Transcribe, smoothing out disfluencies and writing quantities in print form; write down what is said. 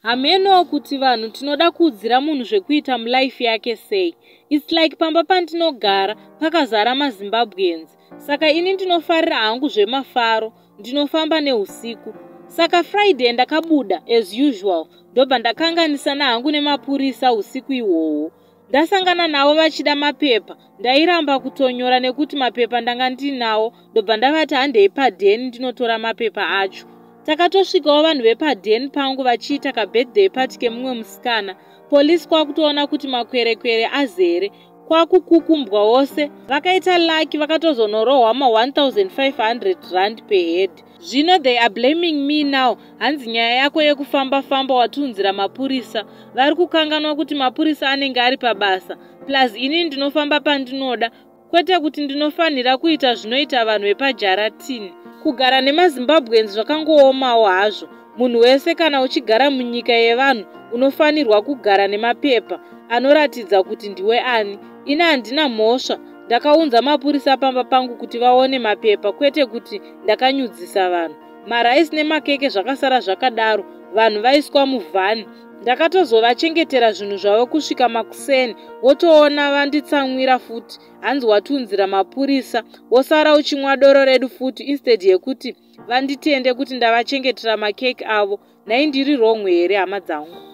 Hamenowo kuti vanhu tinoda kuudzira munhu zvekuita mulife yake sei. Its like pamba pandinogara pakazara maZimbabweans saka ini ndinofarira hangu zvemafaro, ndinofamba neusiku. Saka Friday ndakabuda as usual ndobva ndakanganisana hangu nemapurisa usiku ihwohwo. Ndasangana navo vachida mapepa, ndairamba kutonyora nekuti mapepa ndanga ndinawo ndobva ndavati handei padheni ndinotora mapepa acho. Takatosvikawo vanhu vepadheni pangu vachiita kabirthday party kemumwe musikana. Police kwakutoona kuti makwerekwere azere kwakukukumbwa wose. Vakaita lucky vakatozonorohwa ma1500 rand per head. Zvino they are blaming me now, hanzi nyaya yako yekufamba famba watiunzira mapurisa. Vari kukanganwa kuti mapurisa anenge ari pabasa, plus ini ndinofamba pandinoda, kwete kuti ndinofanira kuita zvinoita vanhu vepajaratini. Kugara nemaZimbabweans zvakangoomawo hazvo. Munhu wese kana uchigara munyika yevanhu unofanirwa kugara nemapepa anoratidza kuti ndiwe ani. Ini handina mhosva, ndakaunza mapurisa pamba pangu kuti vaone mapepa, kwete kuti ndakanyudzisa vanhu. Maraisi nemakeke zvakasara zvakadaro, vanhu vaiswa muvhani. Ndakatozovachengetera zvinhu zvavo kusvika makuseni, wotoona vanditsamwira futi, hanzi watiunzira mapurisa, wosara uchimwa doro redu futi instead yekuti vanditende kuti ndavachengetera makeke avo. Nhai ndiri wrong here, hama dzangu?